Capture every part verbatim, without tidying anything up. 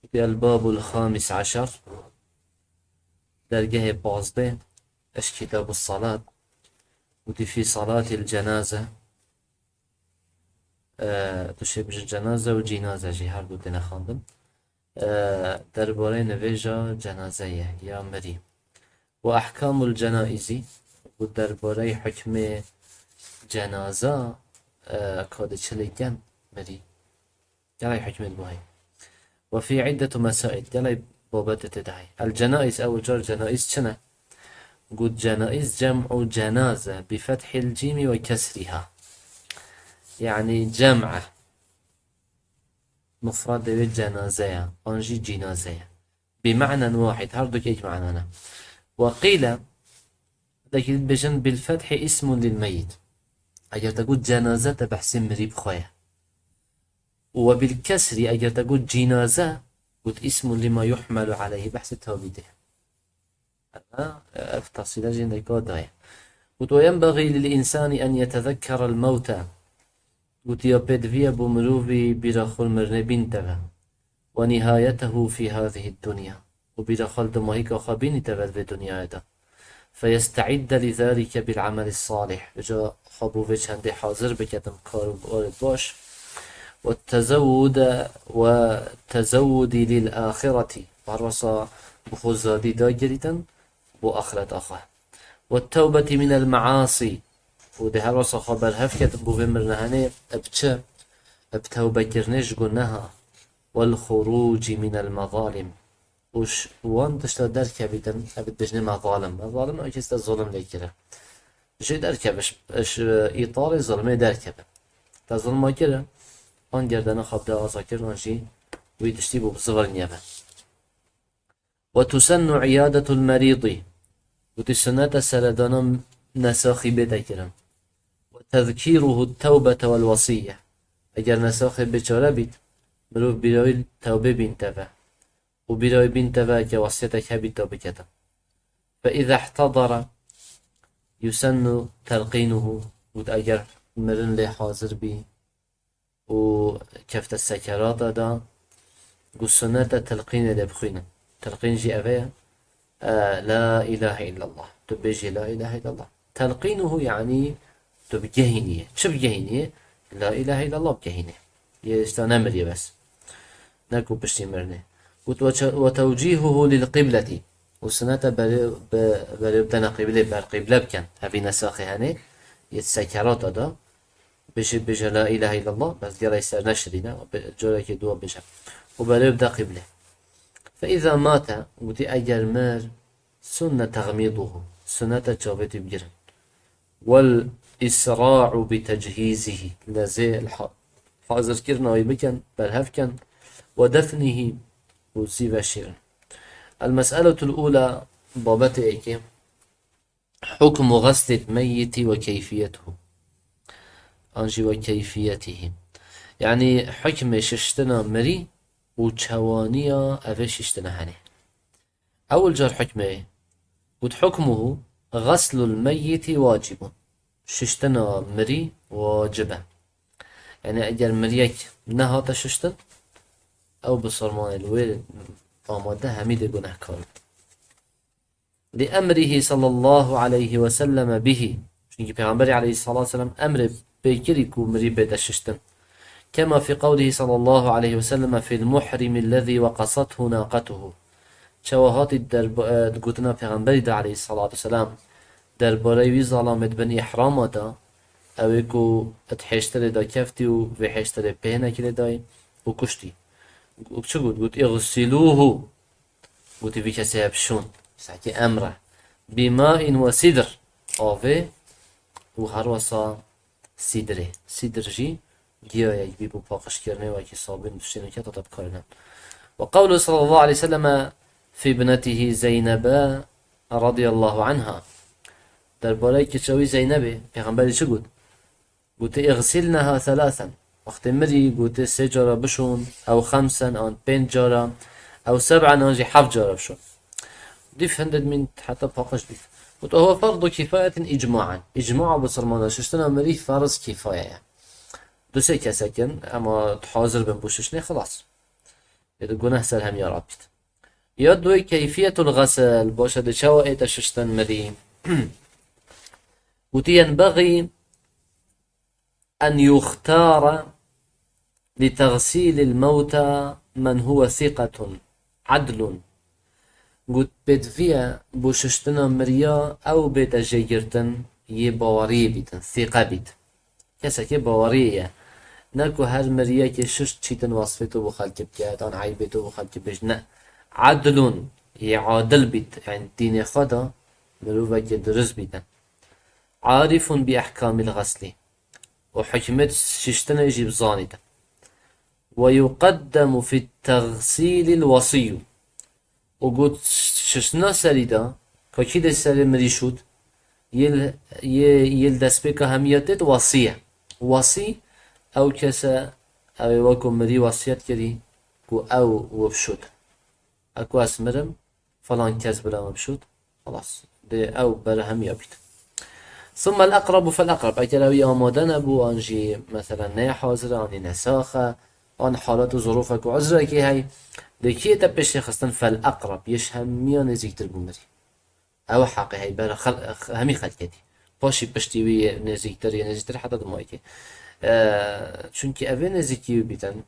Gotî, الباب الخامس عشر, dergehê pazdeh, eş kitabu salat, gotî, في صلاة الجنازة, e, tu şê bijî cenaze û cînaze jî her du têne xwendin. E, derbarê nivêja cenaze ye ya mirî. وأحكام الجنائز, û derbarê hukmê cenaza, e, ka di çi lê ken mirî. Gelek hikmet bu heye. وفي عدة مسائل, gelek babetê tê de heye. الجنائز, ewil car cenaiz çi ne? Got, cenaiz جمع جنازة بفتح الجيم وكسرها. Yani cem e. Mufradê wê cenaze ye, an jî cînaze ye. بمعنى واحد, her du êk mana ne. وقيل, gelekî dibêjin بالفتح اسم للميت. Eger te got cenaze, te behsê mirî bi xwe ye. وبالكسر, eger te got cînaze, got اسم لما يحمل عليه, behsê tawîdê. Ama, ev tefsîla jî hindek daye. Got, وينبغي للإنسان أن يتذكر الموت. Got, ya pêdivî ye bo mirovî bîra xwe li mirinê bînîte ve. ونهايته في هذه الدنيا. Û bîra xwe li dimahîka xwe bînîte ve di vê dinyayê de. فيستعد لذلك بالعمل الصالح. Îca xwe bo vê çendê hazir bike, bi kar û barê baş. والتزود، والتزود للآخرة. Her wesa bi xwe zadî dagirîtin bo axireta xwe. والتوبة من المعاصي. Û dê her wesa xwe berhev ketin bo vê mirine henê, bi çi? Bi tewbekirinê ji guneha. والخروج من المظالم. Û ji wan tişta derkevîtin, ev dibêjinê mezalim. Mezalim, ew kes te zulm lê kire. Jê derkeve, ji, ji îtarê zulmê derkeve. Te zulma kire, an gerdena xwe bide aza kirin, an jî wî tiştî bo bi zivirnî ye be. وتسن عيادة المريض. Gotî, sunnet e seredana nesaxî bête kirin. وتذكيره التوبة والوصية. Eger nesaxê bêçare bît, mirov bîra wî tewbê bînîte ve. Û bîra wî bînîte ve ke wesiyetek hebît da bikete. فإذا احتضر يسن تلقينه. Got, eger mirin lê hazir bî û kefte sekerata de, got, sunnet e telqînê lê bixwînin. Telqîn jî ev e, e, لا إله إلا الله. Tu bêjî لا إله إلا الله. تلقينه, yanî tu bigehînî. Çi bigehînî? لا إله إلا الله bigehînî. Yê işte nemiriye bes. Ne ku piştî mirinê. Got, وتوجيهه للقبلة. Û sunnet e berê, be-, berê bidene qîblê, ber qîble bikin. Evî nesaxê henê, yê sekerata da. Bêjî, bêje لا إله إلا الله, bes gelek ser neşirîne, bi-, carekê dua bêje. Û berê bide qîblê. فإذا مات, gotî, eger mir, سن تغميضه. Sunnet e çavê wî bigirin. والإسراع بتجهيزه. Lezê ha-, hazirkirina wî bikin, berhev kin. ودفنه, û zî veşêrin. المسألة الأولى, babetê êkê. حكم غسل الميت وكيفيته. An jî وكيفيته. Yanî hukmê şiştina mirî û çewaniya evê şiştina henê. Ewil car hukmê, got, حكمه غسل الميت واجب. Şiştina mirî wacib e. Yanî eger miriyek nehate şiştin, ew bisilmanê li wê amade hemî dê gunehkar in. لأمره صلى الله عليه وسلم به. Çünkü Peygamberî aleyhissalatu vesselam emrê pê kirî ku mirî bête şiştin. كما في قوله صلى الله عليه وسلم في المحرم الذي وقصته ناقته. Çawa hatî derba-, e, gotina Peygamberî de aleyhissalatu vesselam derbarê wî zalamê di bin îhrama de, ew ê ku di hêştirê de keftî û vê hêştirê pê nekirê dayî û kuştî. Û çi got? Got, اغسلوه. Gotî, vî kesê hebşon. Sanki emr e. بماء وسدر. Avê û her wesa sîdirê. Sîdir jî giyayek bî bo paqijkirinê, wekî sabûn tiştê neke, hate bikarînin. وقوله صلى الله عليه وسلم في ابنته زينب رضي الله عنها. Derbarê kiça wî Zeynebê, Pêxemberî çi got? Gotî, اغسلنها ثلاثا. Wextê mirî, gotî, sê cara bişon, ew خمسا, an pênc cara, ew سبعا, an jî heft cara bişon. Dîf hindê dimîn heta paqij bît. Got, وهو فرض كفاية إجماعا. Îcmaa bisilmana şiştina mirî ferz kîfaye ye. Du sê kesek in, ema hazir bin bo şiştinê, xilas. Ê di guneh ser hemiya rabît. Ya duê keyfiyetul ğesel, baş e, di çawa ête şiştin mirî? Gotî, yenbexî en yuxtara li teğsilil mewta men huwe siqetun, adlun. Got, pêdivî ye bo şiştina miriya ew bête jêgirtin yê baweriyê bîtin, sîqe bît. Kesekê baweriyê ye. Ne ku her miriyekê şişt çîtin wasfê tu bo xelkê bike, dan eybê tu bo xelkê bêjt. Ne. Adlun, yê adil bît. Yani dînê xwe de mirovekê dirust bîtin. Arifun bi ehkamil ğeslî. Û hikmet şiştinê jî bizanîtin. Ve yuqeddemu fit teğsilil wesiyyu. Û got şiştina serî de, ka kî dê serê mirî şût, yê, yê, yê li destpêka hemiya têt wasî ye. Wasî, ew kes e, ew ê weko mirî wasiyet kirî, ku ew we bişût. Eku ez mirim, falan kes bila min bişût, xelas. Dê ew berhemiya bît. Summe el-eqrabu fel-eqrab. Eger ew ê amade nebû, an jî, meselen, neyê hazir e, an ê nesax e, an halet û zirûfek û uzrekê hey, dê kî ête pêşê xistin? Fel-eqrab. Yê ji hemiya nêzîktir bû mirî. Ew heqê hey ber xel-, hemî xelketî. Paşî piştî wî yê nêzîktir, yê nêzîktir heta dimayekê. E, çunkî ev ê nêzîkî wî bîtin,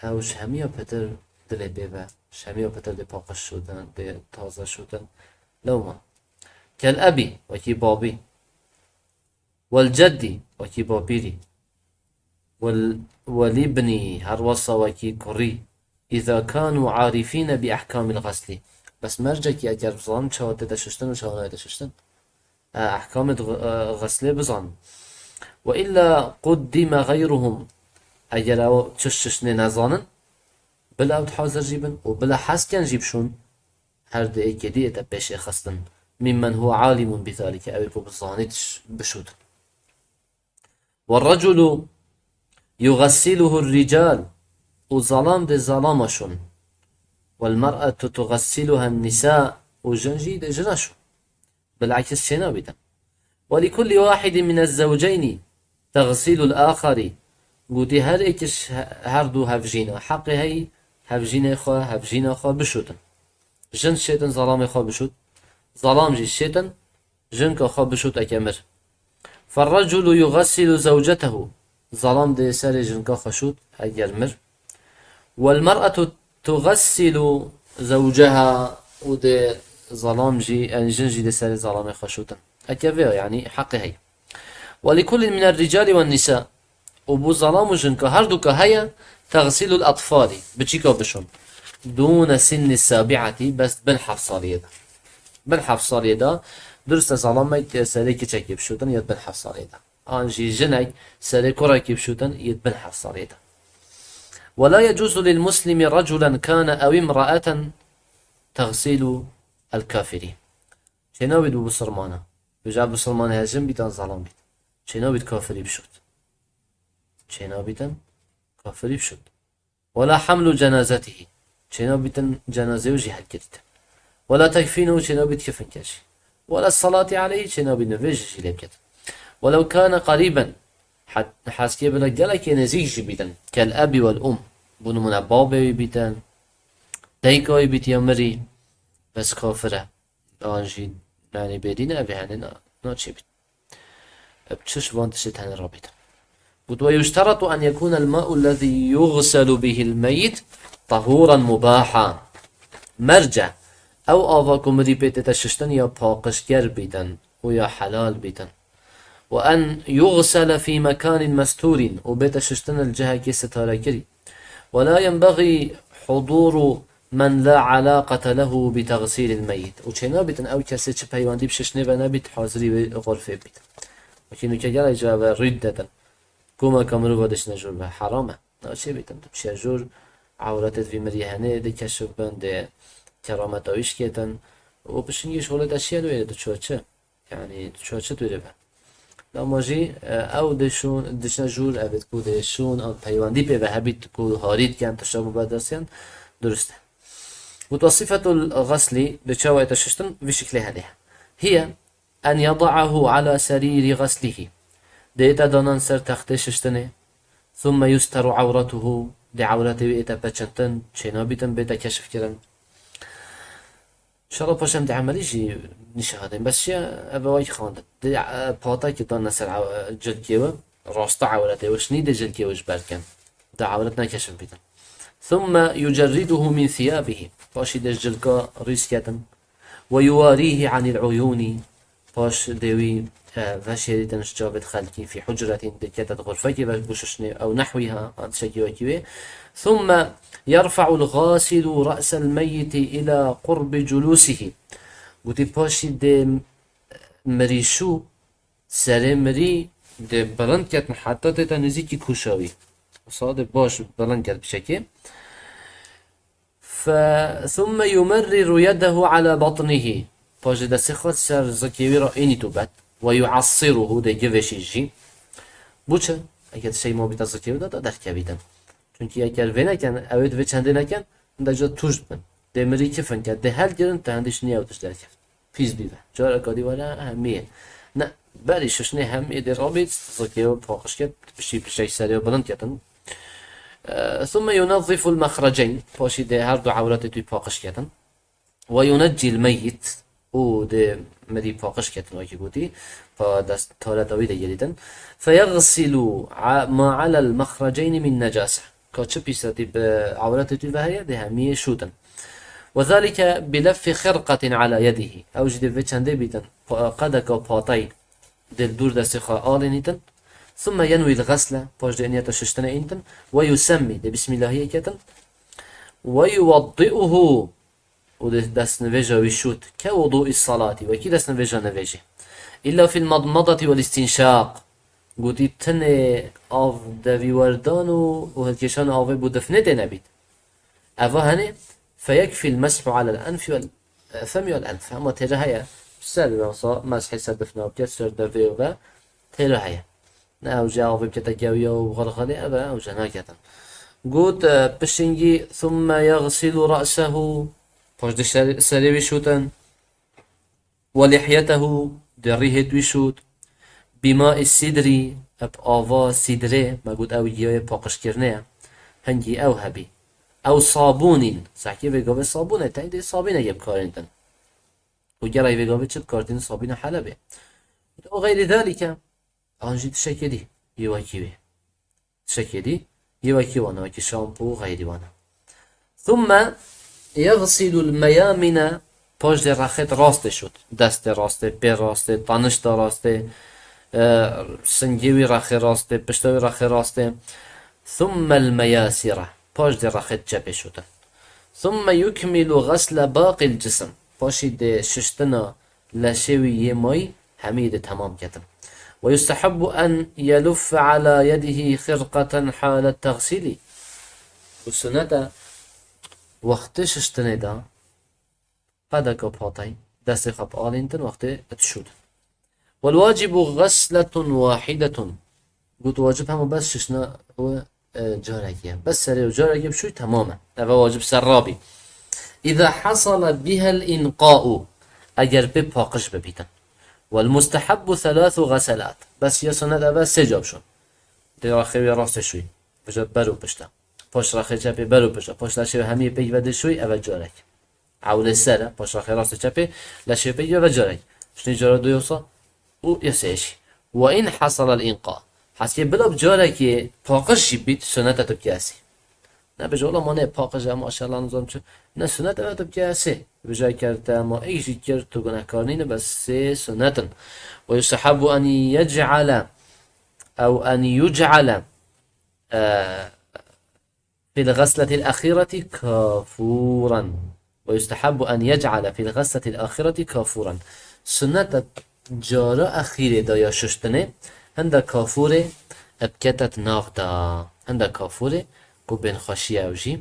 ew ji hemiya pitir dilê pê ve, ji hemiya pitir dê paqij şûtin, dê taze şûtin. Lewma. Kel ebî, wekî babî. Wel ceddî, wekî bapîrî. Wel, welîbnî, her wesa wekî kurî. Îza kanu arîfîne bi ehkamil xeslî. Bes mercekî eger bizanin çawa tête şiştin û çawa nayête şiştin. E, ehkamê di, e, xeslê bizan. Ve illa quddime xeyruhum. Eger ew çi şiştinê nezanin, bila ew hazir jî bin û bila hesken jî bişûn, her di êkê dî ête pêşê xistin. Mimmen huve alimun bi zalike, ew ê ku bizanît ş-, bişût. Ve reculu yuxessiluhu rical, û zalam dê zalama şûn. Wel mer'etu tuxessiluha nisa, û jin jî dê jina şûn. Bilakis çênabîtin. Ve li kulli wahidin min ez-zewceyni teğsilul axari. Gotî her êkiş he-, her du hevjîna. Heqê hey hevjînê xwe, hevjîna xwe bişûtin. Jin şêtin zalamê xwe bişût. Zalam jî şêtin jinka xwe bişût eke mir. Ferreculu yuxessilu zewcetehu. Zalam dê serê jinka xwe şût eger mir. Wel mer'etu tuxessilu zewceha, û dê zalam jî, yani jin jî dê serê zalamê xwe şûtin. Eke vê ya, yani heqê heye. Ve li kullin miner ricali wen nisa. Û bo zalam û jinka her duka heye, teğsilul atfali, biçîka bişûn. Dûne sinni sabi'ati, bes bin heft saliyê de. Bin heft saliyê de, durust e zalamek serê kiçekê bişûtin ya bin heft saliyê de. An jî jinek serê kurekî bişûtin yê bin heft salê de. Ve la yecuzu lil muslimi reculen kane ew imraeten teğsilu el kafiri. Çênabît bi bisilmana. Bêje bisilmanê he jin bît an zalam bît. Çênabît kafirî bişût. Çênabîtin kafirî bişût. Wela hamlu cenazetihi. Çênabîtin cenazê wî jî helkirîtin. Wela tekfînuhu, çênabît kifin kir jî. Wela salati aleyhi, çênabît nivêj jî lê biket. Welew kane qerîben. Het-, heskê bila gelekê nêzîk jî bîtin. Kel ebi wel um. Bo nimûne babê wî bîtin. Dayika wî bîtiye mirî. Bes kafir e. An jî, yani bêdîn e, evê hene na-, naçê bît. Bi çi ji van tiştê tenê rabîtin. Got, "Ve yuşteratu en yekûne el-ma'u ellezî yuxselu bihil meyyit tahûren mubâha." Merce, ew ava ku mirî pê tête şiştin ya paqijker bîtin û ya helal bîtin. "Ve en yuxsele fî mekânin mestûrin." Û bête şiştin li cihekê sitarekirî. "Ve la yenbexî hudûru men la alâqete lehu bi teğsîlil meyyit." Û çênabîtin ew kesê çi peywendî bi şiştinê ve nebît, hazirî wê xurfê bît. Wekî nûke gelek cara ve rîd dedin. Komeka mirova diçine jûr ve heram e. Naçê bîtin. Tu çiye jûr, ewretê vî mirî henê dê keşif bin, dê kerameta wî şikêtin. Û pişingî şolê te şiye wê tu ço çi? Yani, tu çi tu dê be? Lama jî, e, ew dê şûn, diçine jûr, evêt ku dê şûn, an peywendî pê ve hebît ku harî dikin, tişta ku berdersiyan, durust e. Got, "Ve sifetul ğesli", bi çawa ête şiştin, vî şiklê hene. Hiye, en yada'ahu ala serîrî ğeslihi. Dê ête danan ser textê şiştinê. Thumme yusteru awretuhu. dê ewretê wî ête peçintin, çênabîtin, bête keşifkirin. Înşallah paşê em dê emelî jî nîşan din. Bes çi ev wayî xwendin. Dê, e, patakî dan ser ew-, cilkê wî, rasta ewretê wî, şinî dê cilkê wî ji ber kin. Dê ewret nekeşif bîtin. ثم يجرده من ثيابه. Paşî dê ji cilka rîs ketin. ويواريه عن العيون. Paş dê wî, e, veşêrîtin ji çavêt xelkî, في حجرة, dê kete di xurfekê ve bo şişinê, ew nehwîha, an tiştekî wekî wê. ثم يرفع الغاسل رأس الميت إلى قرب جلوسه. Gotî paşî dê mirîşû serê mirî dê bilind ketin heta tête nêzîkî kûşa wî. Wisa dê baş bilind ket bi şekê. ف-، ثم يمرر يده على بطنه. Paşê destê xwe ser zikê wî re înî tûbet. ويعصره, dê givêşî jî. Bo çi? Eger şey mabîte zikê wî de, de derkevîtin. Çunkî eger vê nekin, ew ê di vê çendê nekin, de ca tûj dibin. Dê mirî kifin ke, dê helgirin, te hindî şinî ew tişt derkevt. Pîs bîbe. Careka dî were hemiyê. Ne, berî şişnê hemiyê dê rabît, zikê wî paqij ket, piştî pişek serê wî bilind ketin. E, ثم ينظف المخرجين. Paşî dê her du ewretê tû paqij ketin. وينجي الميت. Û dê mirî paqij ketin, wekî gotî, pa dest tareta wî de girîtin. فيغسل ع-، ما على المخرجين من نجاسة. Ka çi pîsretî bi ewretê tû ve heye, dê hemiyê şûtin. وذلك بلف خرقة على يده. Ew jî dê vê çendê bîtin, pa-, qedeka patay dê li dûr destê xwe alînîtin. ثم ينوي الغسل, paş dê niyeta şiştinê întin. ويسمي, dê bismîllahiyê ketin. ويوضئه, û dê destnivêja wî şût. كوضوء الصلاة, wekî destnivêja nivêjê. إلا في المضمضة والاستنشاق. Gotî tenê av devî werdan û, û hilkêşan avê bo difnê tê nebît. Eva hene, فيكفي المسح على الأنف والفم والأنف. Hema têre heye, ser ve wisa meshê ser difna bike, ser devê ve têre heye. Ne ew jî avê bikete gewiya û xelxelê, ev e, ew jî naketin. Got, e, pişingî, ثم يغسل رأسه, paş dê ser-, serê wî şûtin. ولحيته, dê rîhêt wî şût. بماء السدر, eb ava sîdrê, me got ew giyayê paqijkirinê ye. Hingî ew hebî. أو صابون, sehkê vê gavê sabûn e, tey dê sabînekê bikarîntin. Û gerek vê gavê çi bikarîtin? Sabîna Helebê. وغير ذلك, an jî tiştekê dî, yê wekî wê. Tiştekê dî, yê wekî wana, wekî şampû û xeyrî wana. ثم يغسل الميامن, paş dê rexêt rastê şût. Destê rastê, pê rastê, tanişta rastê, e, singê wî rexê rastê, pişta wî rexê rastê. ثم المياسر, paş dê rexêt çepê şûtin. ثم يكمل غسل باقي الجسم, paşî dê şiştina leşê wî yê mayî hemî dê temam ketin. ويستحب أن يلف على يده خرقة حال التغسيل. Û sunnet e wextê şiştinê de qedeka patay destê xwe bialîntin wextê dişûtin. والواجب غسلة واحدة. Got wacib hema bes şiştina wê, e, carekî ye. Bes serê wê carekî bişûy temam e. Ev e wacib ser rabî. إذا حصل بها الإنقاء. Eger pê paqij bibîtin. والمستحب ثلاث غسلات. Bes ya sunnet ev e sê ca bişûn. Dê rexê wê rastê şûy. Bije ber û pişta. Paş rexê çepê ber û pişta. Paş leşê wê hemiyê pêk ve dê şûy, ev e carek. Ewlê ser e, paş rexê rastê çepê, leşê pêk ve carek. Şinê cara duyê wisa û ya sê jî. وإن حصل الإنقاء. Heskê bila bi carekê paqij jî bît, sunnet e tu bikî esê. Ne bêje, wela ma ne paqij e, maşallah, nizam çi. Ne, sunnet e tu bikî esê. Bêje ker te ma êk jî kir, tu gunehkar nîne, bes sê sunnet in. ويستحب أن يجعل أو أن يجعل، e, في الغسلة الأخيرة كافورا. ويستحب أن يجعل في الغسلة الأخيرة كافورا. Sunnet e cara exîrê de ya şiştinê, hinde kafûrê bikete di nav de. Hinde kafûrê ku bên xweşî ye ew jî,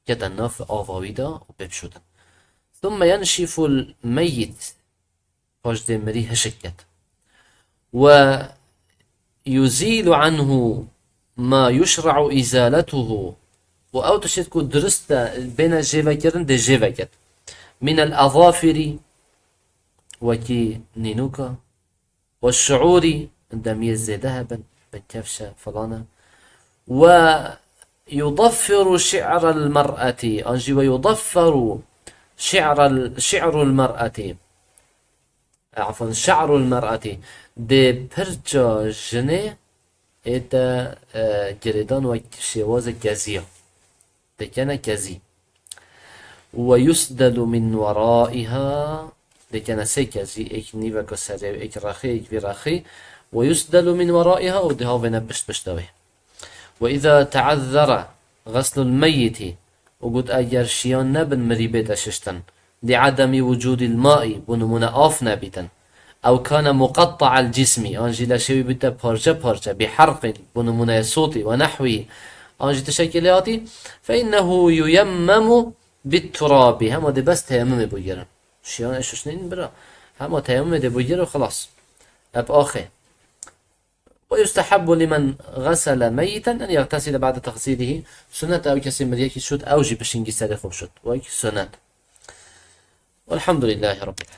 bikete nav ava wî de û pê bişûtin. ثم ينشف الميت. Paş dê mirî hişk ket. ويزيل عنه ما يشرع إزالته. Û ew tişt ku dirist e bêne jêvekirin, dê jêveket. من الأظافر, wekî nînûka. والشعور, demiyê zêde hebin, bin kefşe, filane. Ve يضفر شعر المرأة, an jî ويضفر شعر ال-, شعر المرأة. Afwan, شعر المرأة. Dê pirça jinê ê te, e, girêdan wek şêwazek keziya. Dikene kezî. ويسدل من ورائها. Dikene sê kezî, êk nîveka serê, êk rexî, êk vî rexî. ويسدل من ورائها, û dihavêne pişt pişta wê. وإذا تعذر غسل الميت, û got eger şiyan nebin mirî bête şiştin, لعدم وجود الماء, bo nimûne av nebîtin, أو كان مقطع الجسم, an jî leşê wî bîte parçe parçe, بحرق, bo nimûne sotî, ونحوه, an jî tiştekî lê hatî, فإنه ييمم بالتراب, hema dê bes teyemmumê bû girin. Şiyan ê şiştin bira, hema teyemmumê dê bû gir û xilas. Eb axê. ويستحب لمن غسل ميتا أن يغتسل بعد تغسيله. Sunnet ew kesê miriyekî şût, ew jî pişingî serê xwe bişût. Wek sunnet. والحمد لله رب العالمين.